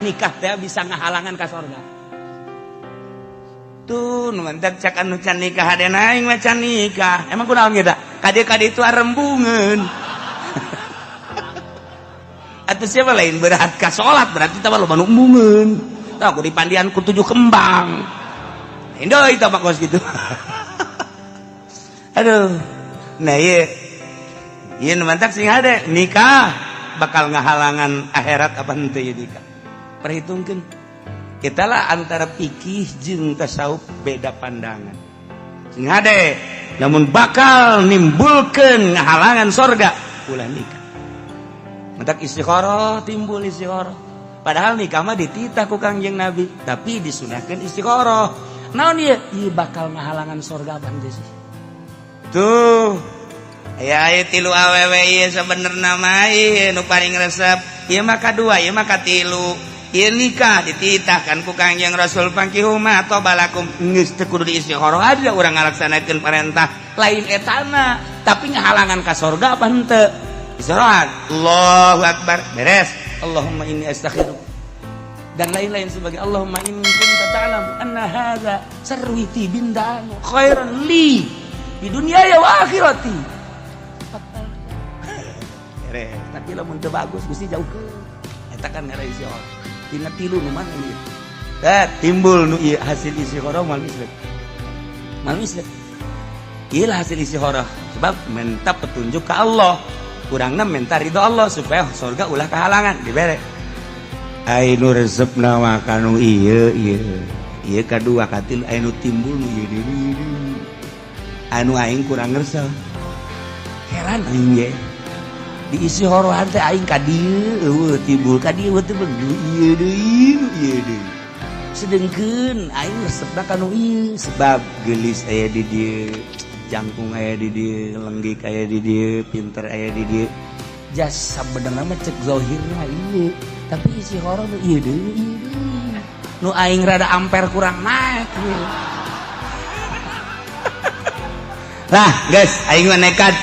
Nikah teh bisa ngahalangan ka sorga. Tuh, nu mantak cak anu can nikah hadena aing mah can nikah. Emang kunaon ge da? Kade-kade itu arembungeun. Atau siapa lain berat ka salat berarti tah loba nu embungeun. Tah aku dipandian ku tujuh kembang. Lain deui tah kos gitu. Aduh. Nah ieu ieu nu mantak sing hade nikah bakal ngahalangan akhirat apa henteu ieu nikah. Perhitungkeun. Kita lah antara pikih jeung tasawuf beda pandangan. Sing hade namun bakal nimbulkeun ngahalangan sorga ulah nikah. Mentak istikharah timbul istikharah. Padahal nikah mah dititah ku Kangjeng Nabi, tapi disunahkeun istikharah. Naon ieu? Ieu bakal ngahalangan sorga apa henteu sih? Tuh. Aya aya tilu awewe ieu sabenerna mah ieu nu paling resep. Ieu mah kadua, ieu mah katilu. Ieu nikah dititahkan ku Kangjeng Rasul fankihu ma thaba lakum geus teu kudu diistikharah ada urang ngalaksanakeun perintah lain etana, tapi ngahalangan ka sorga apa henteu? Istirahat. Allahu akbar. Beres. Allahumma inni astaghfiruka dan lain-lain sebagai Allahumma in kunta ta'lam anna hadza sarwiti bindanu khairan li di dunia ya wa akhirati. Beres. Tapi lamun teu bagus Gusti jauhkeun. Eta kan ngaran istikharah. Tina tilu nu mana ieu? Tah timbul nu ieu hasil istikharah mal mislik. Mal mislik. Ieu lah hasil istikharah. Sebab minta petunjuk ke Allah. Kurangna minta ridho Allah supaya surga ulah kehalangan dibere. Ai nu resepna mah kanu ieu ieu. Ieu kadua katilu anu timbul nu ieu deui. Anu aing kurang resep. Heran aing ge. Diisi horohan teh aing ka dieu eueuh timbul ka dieu teh ieu deui ieu deui. Sedengkeun aing resepna kanu ieu sebab geulis aya di dieu, jangkung aya di dieu, lenggik aya di dieu, pinter aya di dieu. Jas sabenerna mah cek zahirna ieu, tapi isi horoh nu ieu deui ieu deui. Nu aing rada amper kurang naik ieu. Lah, guys, aing mah nekat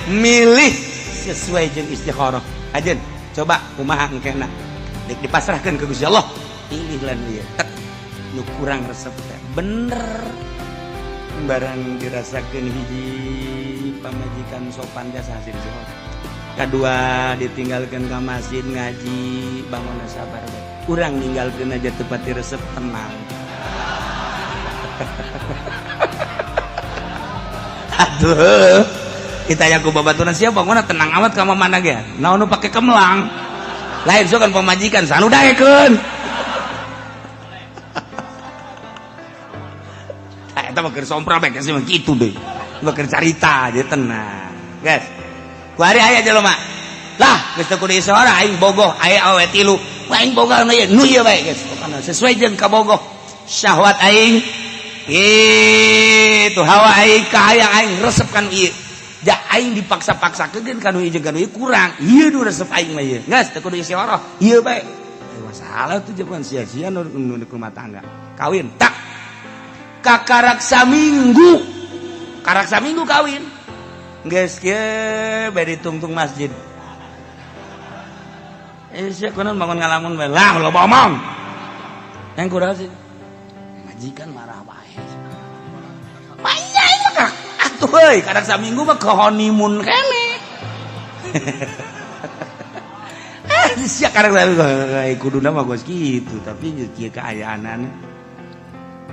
milih sesuai jeung istikharah. Ajeun, coba kumaha engkena. Dek dipasrahkeun ke Gusti Allah. Pilih lan ieu. Tek nu kurang resep teh. Bener. Barang dirasakeun hiji pamajikan sopan jasa hasil istikharah. Kadua ditinggalkeun ka masjid ngaji bangun sabar bae. Urang ninggalkeun aja teu pati resep tenang. Aduh. Kita yang ku babaturan siapa bangun tenang amat ka mana ge. Naon nu pake kemelang. Lain sok kan pamajikan sanu daekeun. Tah eta mah keur sompra bae sih mah kitu deui. Mah keur carita aja tenang. Guys. Ku hari aya jelema. Lah, geus teu kudu isora aing bogoh aya awe tilu. Aing bogoh nu ieu, nu ieu bae geus. Pokona sesuai jeung kabogoh. Syahwat aing itu hawa aing kahayang aing resep kan ieu. Ja aing dipaksa-paksa keun kanu ieu jeung kanu ieu kurang. Ieu nu resep aing mah ieu. Geus teu kudu isora. Ieu bae. Masalah tuh jangan sia-sia nu rumah tangga. Kawin tak kakarak saminggu. Karak saminggu kawin. Geus kieu bae ditungtung masjid. Eh sia kunaon bangun ngalamun bae. Lah loba omong. Yang kurang sih. Majikan marah bae. Banyak mah atuh euy, karak saminggu mah ke honeymoon kene. Ah, sia karak saminggu kuduna mah geus kitu, tapi geus kieu kaayaanana.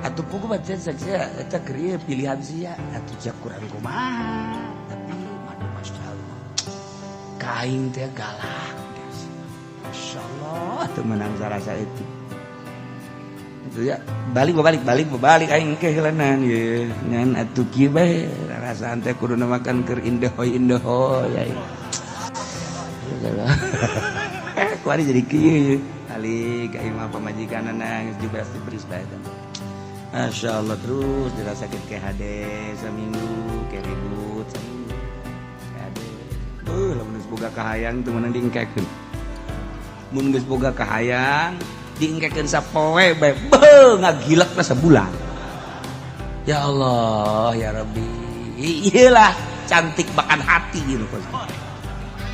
Atuh pugu baca sia eta keur ieu pilihan sia, atuh sia kurang kumaha. Tapi aduh masyaallah. Ka aing teh galak. Masyaallah, teu meunang sarasa itu. Itu ya, balik balik balik balik aing ke heulanan ye. Ngan atuh kieu bae rasaan teh kuduna makan keur indehoy indehoy aing. Kuari jadi kieu ye. Balik ka imah pamajikanana geus jubras dibris bae teh. Masya Allah terus dirasakeun ke hade saminggu ke ribut saminggu ke hade. Lamun geus boga kahayang teu meunang diengkekeun. Mun geus boga kahayang diengkekeun sapoe bae beuh ngagilekna sabulan. Ya Allah ya Rabbi. Iyalah cantik makan hati gitu.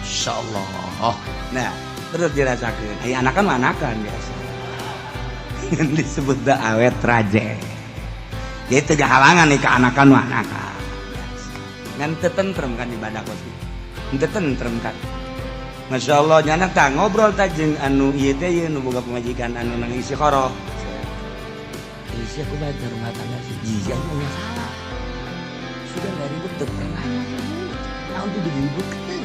Insyaallah. Nah, terus dirasakeun. Aya anakan mah anakan biasa. Disebut da awet raje. Jadi teu halangan nih ke anakan nu anakan. Ngan teu tentrem kan ibadah kos kitu. Teu tentrem kan. Masya Allah nyana tah ngobrol tah jeung anu ieu teh ieu nu boga pamajikan anu nang istikharah. Isi aku bayar rumah tangga sih. Jijik punya salah. Sudah nggak ribut tuh pernah. Naon tuh diributkeun.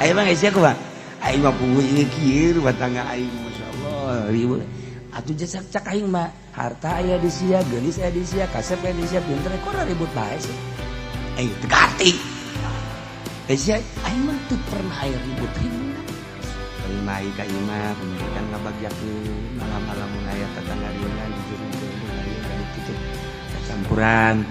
Ayo bang isi aku bang. Aing mah puguh ieu kieu rumah tangga aing Masya Allah ribut. Atuh jasa cak aing mah harta aya di sia, geulis aya di sia, kasep aya di sia, pinter kok ribut bae sih. Aing teu garti. Sia aing mah teu pernah aya ribut-ribut. Terima ka imah pamajikan ngabagjakeun malam-malam mun aya tetangga dieuna dijurungkeun ka ditu teh campuran.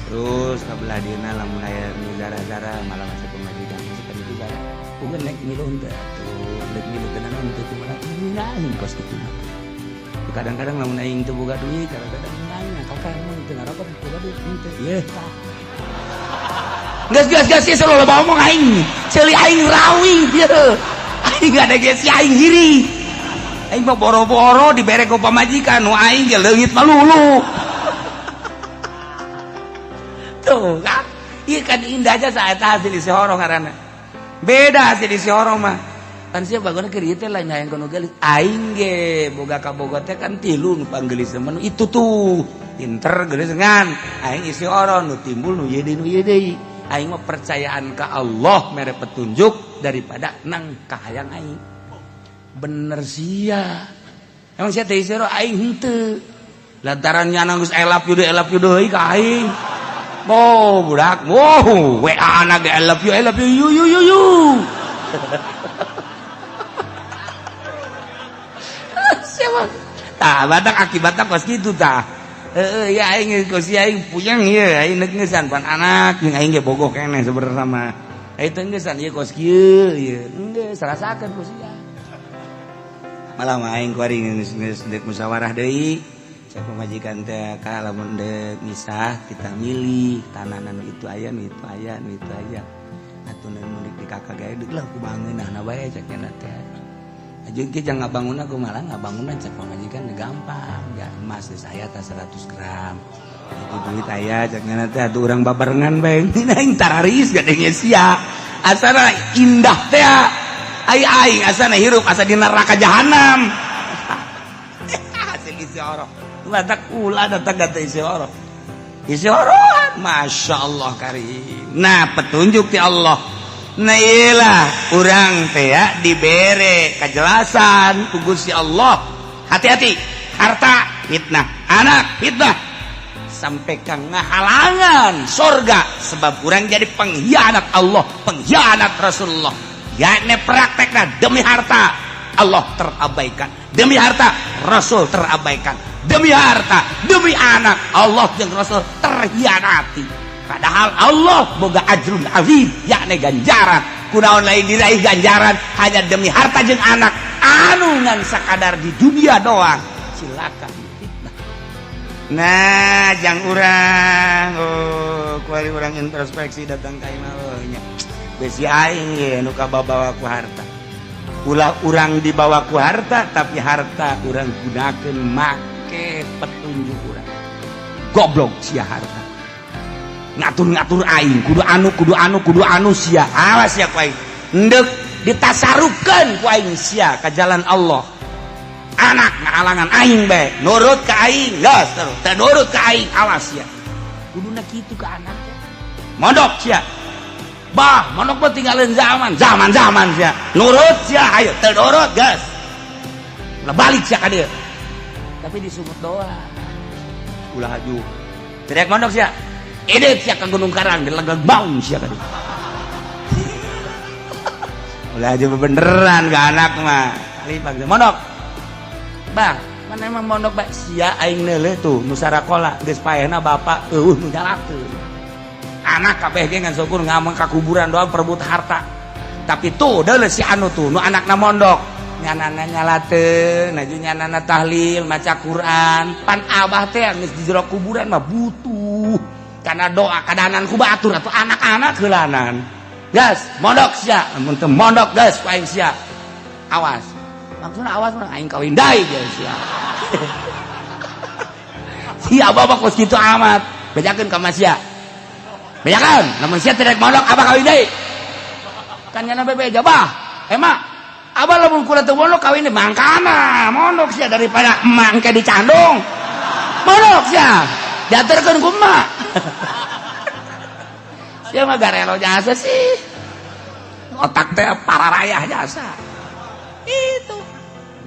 Terus kabelah dieuna lamun aya nu zara-zara malam asa pamajikan kan itu zara. Uga nek milu henteu atuh, rek milu teh naon teu kumaha ngeunaheun kos kitu mah. Kadang-kadang lamun aing teu boga duit, kadang-kadang nanya, kakak emang teu ngarokok boga duit henteu. Yeuh tah. Geus geus geus ieu loba omong aing. Ceuli aing rawi ieu. Aing ada geus si aing hiri. Aing mah boro-boro dibere ku pamajikan nu aing ge leungit malulu. Tuh kan. Ieu kan indah aja saat hasil istikharah ngaranna. Beda hasil istikharah mah. Kan sia bagona keur ieu teh lain hayang kono geulis. Aing ge boga kabogo teh kan tilu nu panggelis mah itu tuh. Pinter geulis ngan. Aing istikharah nu timbul nu ieu deui nu ieu deui. Aing mah percayaan ka Allah mere petunjuk daripada nang kahayang aing. Bener sia. Emang sia teh istikharah aing henteu. Lantaran nya geus elap yude deui ka aing. Oh budak, wow, WA anak ge I love you you you you you. Siapa? Tah, badak akibatna kos kitu tah. Heeh, ya aing kos aing puyeng ieu, aing neuk ngeusan pan anak jeung aing ge bogoh keneh sebenarna mah. Aing teh ngeusan ieu kos kieu ieu. Geus rasakeun kos sia. Malah mah aing kuari geus geus deuk musyawarah deui. Cek pamajikan teh ka lamun deuk misah kita milih tanah nu itu aya nu itu aya nu itu aya. Atuh nu di kakak gae deuk lah ku bangeunahna bae cek nya teh. Aja ge jangan ngabangun aku malah ngabangunan cek pamajikan gampang. Ya emas geus aya tah 100 gram. Itu duit aya cek nya teh atuh urang babarengan bae. Aing tararis gade sia. Asana indah teh. Ai aing asana hirup asa di neraka jahanam. Hasil istikharah. Batak ulah datang kata istikharah. Istikharah Masya Allah karim. Nah petunjuk ti Allah. Nah iyalah urang teh dibere kejelasan ku Gusti Allah. Hati-hati, harta fitnah, anak fitnah, sampai ka ngahalangan sorga sebab urang jadi pengkhianat Allah, pengkhianat Rasulullah. Yakni praktekna demi harta Allah terabaikan, demi harta Rasul terabaikan, demi harta, demi anak Allah jeung Rasul terhianati. Padahal Allah boga ajrun azim, yakni ganjaran. Kunaon lain diraih ganjaran hanya demi harta jeung anak anu ngan sakadar di dunia doang. Silakan fitnah. Nah, jang urang, oh, kuari urang introspeksi datang ka imah oh, nya. Besi aing ge nu kababawa ku harta. Ulah urang dibawa ku harta, tapi harta urang gunakeun make petunjuk urang. Goblok sia harta. Ngatur-ngatur aing kudu anu kudu anu kudu anu sia. Awas sia ku aing. Endek ditasarufkeun ku aing sia ka jalan Allah. Anak ngahalangan aing bae, nurut ka aing geus terus, teu nurut ka aing awas sia. Kuduna kitu ka anak teh. Mondok sia. Bah, mondok mah tinggalin zaman, zaman-zaman sia. Nurut sia, ayo teu nurut geus. Ulah balik sia ka dieu. Tapi disungut doang. Ulah haju. Teriak mondok sia. Edek sia ka Gunung Karang dilegeg baung sia ka dieu. Ulah aja beneran ke anak mah. Kali bang mondok. Bah, mana emang mondok bah sia aing neuleuh tuh nu sarakola geus paehna bapak eueuh nu nyalakeun. Anak kabeh ge ngan syukur ngamang ka kuburan doang perebut harta. Tapi tuh deuleuh si anu tuh nu anakna mondok. Nyanana nyalateun, naju nyanana tahlil, maca Quran. Pan abah teh geus di jero kuburan mah butuh karena doa kadanan ku batur atau anak-anak heulanan. Gas, mondok sia, mun teu mondok gas ku aing sia. Awas. Maksudna awas mah aing kawin deui dia sia. Si abah mah kos kitu amat. Bejakeun ka sia. Bejakeun, lamun sia teu rek mondok abah kawin deui. Kan nyana bebeja bah. Emak, abah lamun kula teu mondok kawin deui mangkana mondok sia daripada emak engke dicandung. Mondok sia. Diaturkeun ku emak. Sia mah garelo jasa sih. Otak teh pararayah jasa. Itu.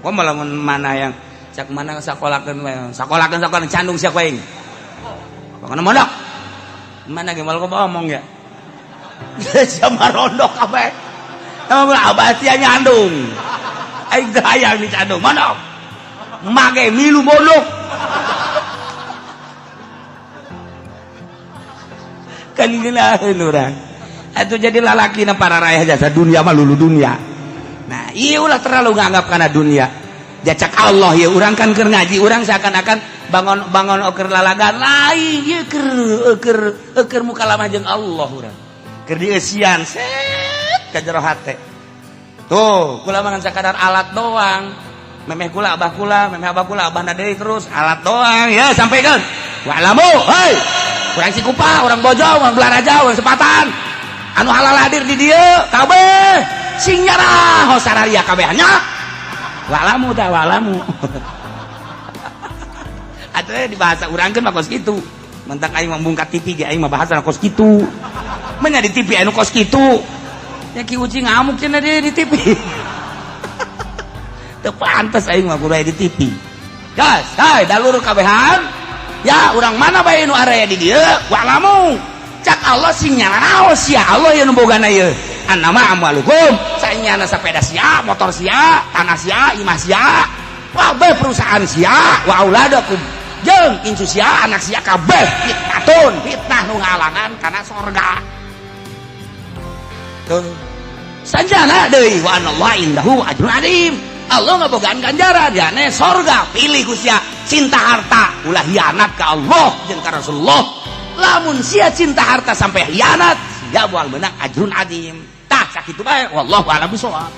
Gua malah mana yang cak mana sakolakeun we. Sakolakeun sakolakeun candung sia ku aing. Pokona mondok. Mana ge malah ngomong ya. Sia mah rondok kabeh. Emang abah sia nyandung. Aing teu hayang dicandung, mondok. Mage milu mondok. Kan ngeunaheun urang. Atuh jadi lalaki na para rayah jasa dunia mah lulu dunia. Nah, ieu ulah terlalu nganggap kana dunia. Jacak Allah ya urang kan keur ngaji urang seakan-akan bangon-bangon oker lalagan lain ieu keur keur keur mukalamah jeung Allah urang. Keur dieusian set ka jero hate. Tuh, kula mah ngan sakadar alat doang. Memeh kula abah kula, memeh abah kula abahna deui terus alat doang ya sampaikan. Wa'lamu, hei. Urang Cikupa, urang Bojong, urang Balaraja, urang Sepatan. Anu halal hadir di dieu kabeh sing nyarah sararia kabeh nya. Wa'lamu tah wa'lamu. Atuh di bahasa urang kan mah kos kitu. Mentak aing mah bungkat TV ge aing mah bahasa kos kitu. Menya di TV anu kos kitu. Ya Ki Uci ngamuk cenah dia di TV. Teu pantes aing mah kudu aya di TV. Gas, hai dalur kabehan. Ya urang mana bae nu area di dieu? Wa'lamu. Cak Allah sing nyaraos ya Allah ieu nu bogana ieu. Annama amwalukum, sanyana sepeda sia, motor sia, tanah sia, imah sia, kabeh perusahaan sia, wa auladakum. Jeung incu sia, anak sia kabeh fitnatun, fitnah nu ngalangan kana sorga. Tuh. Sanjana deui wa anallahu indahu ajrun adim. Allah ngabogaan ganjaran jane sorga pilih ku sia cinta harta ulah hianat ka Allah jeung ka Rasulullah. Lamun sia cinta harta sampai hianat sia moal meunang ajrun adim. Tah sakitu bae wallahu a'lam bishawab.